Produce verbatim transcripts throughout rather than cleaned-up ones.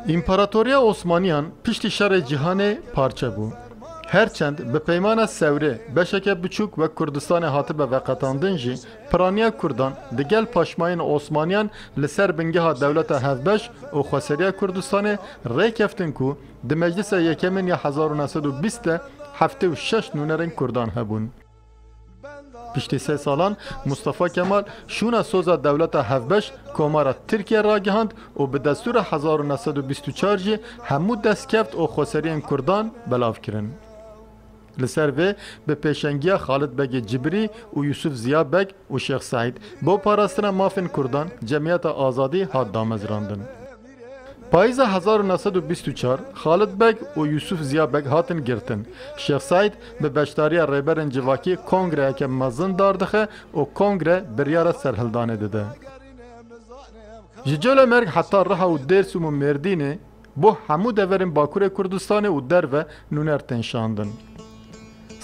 Împaratoriya Osmaniyan piştî Şerê Cîhanê parçe bû. Her çend bi peymana Sewrê beşeke biçûk wek Kurdistanê hatibe veqetandin jî, piraniya Kurdan digel paşmayên Osmaniyan li ser bingeha dewleta hevbeş û xweseriya Kurdistanê rêkeftin ku di Meclisa Yekemîn ya hezar û neh sed û bîst de heftê û şeş nûnerên Kurdan hebûn. Piştî sê salan Mustafa Kemal şûna soza dewleta hevbeş Komara Tirkiye ragihand û bi destûra hezar û neh sed û bîst û çar jî hemû destkeft û xweseriyên Kurdan belav kirin. Li ser vê bi pêşengiya Xalid Begê Cibrî û Yusuf Ziya Beg û Şêx Seîd bo parastina mafên Kurdan Cemiyeta Azadî hat damezrandin. Payîza hezar û neh sed û bîst û çar, Xalid Beg û Yusuf Ziya Beg hatin girtin. Şêx Seîd bi beşdariya rêberên civakî kongreyeke mezin dar dixe û kongre biryara serhildanê dide. Ji Colemêrg heta Riha û Dêrsim û Mêrdînê bo hemû deverên Bakurê Kurdistanê û derve nûner tên şandin.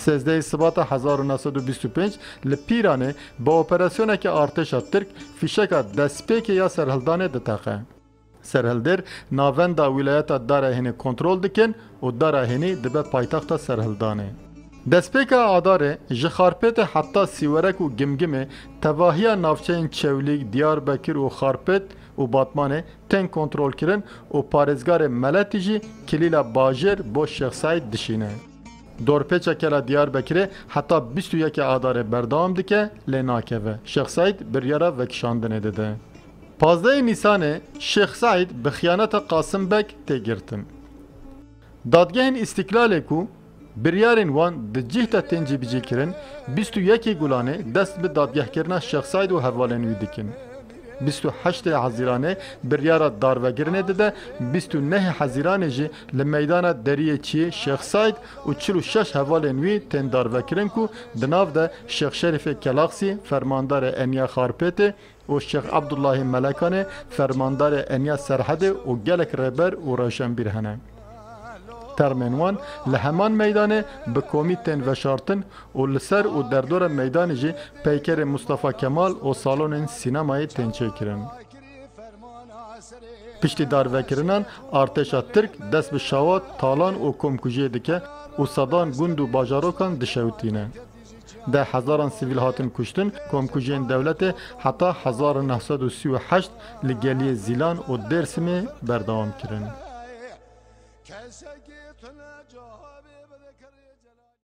Sêzdehê Sibata hezar û neh sed û bîst û pênc li Pîranê bi operasyoneke artêşa Tirk fîşeka destpêkê ya serhildanê diteqe. Serhildêr navenda wîlayeta Darahênê kontrol dikin û Darahênî dibe paytexta serhildanê. Destpêka Adarê ji Xarpêtê heta Sîwerek û Gimgimê tevahiya navçeyên Çewlîg, Diyarbekir û Xarpêt û Batmanê tên kontrolkirin û parêzgarê Meletî jî kilîla bajêr bo Şêx Seîd dişîne. Dorpêça Kela Diyarbekirê heta bîst û yekê Adarê berdewam dike, lê nakeve. Şêx Seîd biryara vekişandinê dide. Pazdehê Nîsanê Şêx Seîd bi xiyaneta Qasim Beg tê girtin. Dadgehên Îstîklalê ku biryarên wan di cih de tên cîbicîkirin, bîst û yekê Gulanê dest bi dadgehkirina Şêx Seîd û hevalên wî dikin. Bîst û heştê Hezîranê biryara darvekirinê dide, bîst û nehê Hezîranê jî li meydana Deriyê Çiyê Şêx Seîd û çil û şeş hevalên wî tên darvekirin ku di nav de Şêx Şerîfê Kelaxsî, fermandarê Eniya Xarpêtê, û Şêx Ebdullahê Melekanê, fermandarê Eniya Serhedê û gelek rêber û rewşenbîr hene. Termên wan li heman meydanê bi komî tên veşartin û li ser û derdora meydanê jî peykerê Mustafa Kemal û salonên sînemayê tên çêkirin. Piştî darvekirinan artêşa Tirk dest bi şawa, talan û komkujiyê dike û sedan gund û bajarokan dişewitîne. Deh hezaran sivîl hatin kuştin, komkujiyên dewletê heta hezar û neh sed û sî û heşt li geliyê Zîlan û Dêrsimê berdewam kirin.